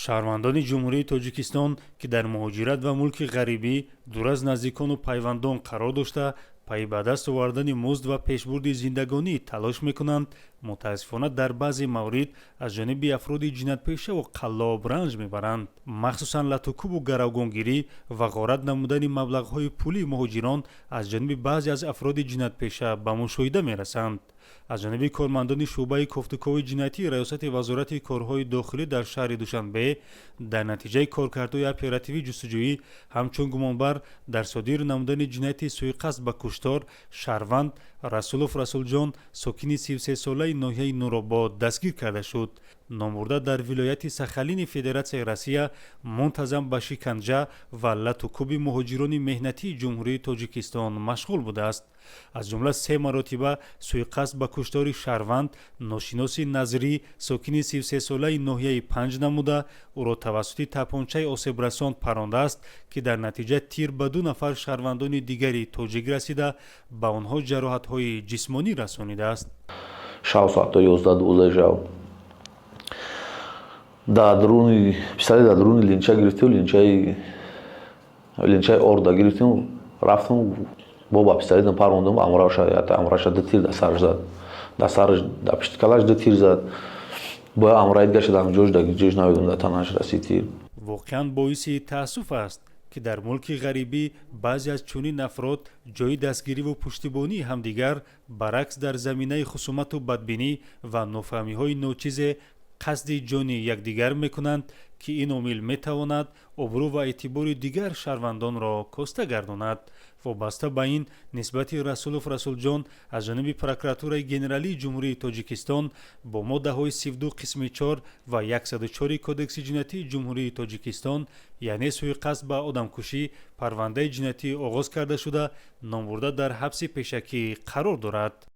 Шаҳрвандони Ҷумҳурии Тоҷикистон, ки дар муҳоҷират ва мулки ғарибӣ, дур аз наздикону пайвандон қарор дошта, пайи ба даст овардани музд ва пешбурди зиндагонӣ талош мекунанд, мутаассифона, дар баъзе маврид аз ҷониби афроди ҷиноятпешаву қаллоб ранҷ мебаранд. Махсусан, латукӯбу гаравгонгирӣ ва ғорат намудани маблағҳои пулии муҳоҷирон аз ҷониби баъзе аз афроди ҷиноятпеша ба мушоҳида мерасанд. Аз ҷониби кормандони шӯъбаи кофтукови ҷиноятии Раёсати Вазорати корҳои дохилӣ дар шаҳри Душанбе дар натиҷаи коркардҳои оперативӣ ҷустуҷӯӣ ҳамчун гумонбар дар содир намудани ҷинояти суиқасд ба куштор шаҳрванд Расулов Расулҷон, сокини 33-солаи ноҳияи Нуробод, дастгир карда шуд. Номбурда дар вилояти Сахалини Федератсияи Россия мунтазам ба шиканҷа ва латукӯби муҳоҷирони меҳнатии Ҷумҳурии Тоҷикистон машғул будааст. Аз ҷумла, се маротиба суиқасд ба куштори шаҳрванд ношиноси Назрӣ, сокини 33-солаи ноҳияи Панҷ намуда, ӯро тавассути тапончаи осебрасон парондааст, ки дар натиҷа тир ба ду нафар шаҳрвандони дигари тоҷик расида, ба онҳо ҷароҳатҳои ҷисмонӣ расонидааст. Шав соатҳои 11-12 шав дар дуруни пистолет, дар дуруни линча гирифтем, линчаи орда гирифтем, рафтам бо ба пистолетам парондам. Амраша ду тир дар сараш зад, дар сараш, дар пишти калаш ду тир зад. Бояд амраи дигаша дар ҷош, дар ҷош наведум, дар танаш расид тир. Воқеан, боиси таассуф аст, ки дар мулки ғарибӣ баъзе аз чунин афрод ҷои дастгириву пуштибонии ҳамдигар, баръакс, дар заминаи хусумату бадбинӣ ва нофаҳмиҳои ночизе қасди ҷони якдигар мекунанд, ки ин омил метавонад обрӯ ва эътибори дигар шаҳрвандонро коста гардонад. Вобаста ба ин, нисбати Расулов Расулҷон аз ҷониби Прокуратураи Генералии Ҷумҳурии Тоҷикистон бо моддаҳои 32 қисми 4 ва 104 Кодекси ҷиноятии Ҷумҳурии Тоҷикистон, яъне суиқасд ба одамкушӣ, парвандаи ҷиноятӣ оғоз карда шуда, номбурда дар ҳабси пешакӣ қарор дорад.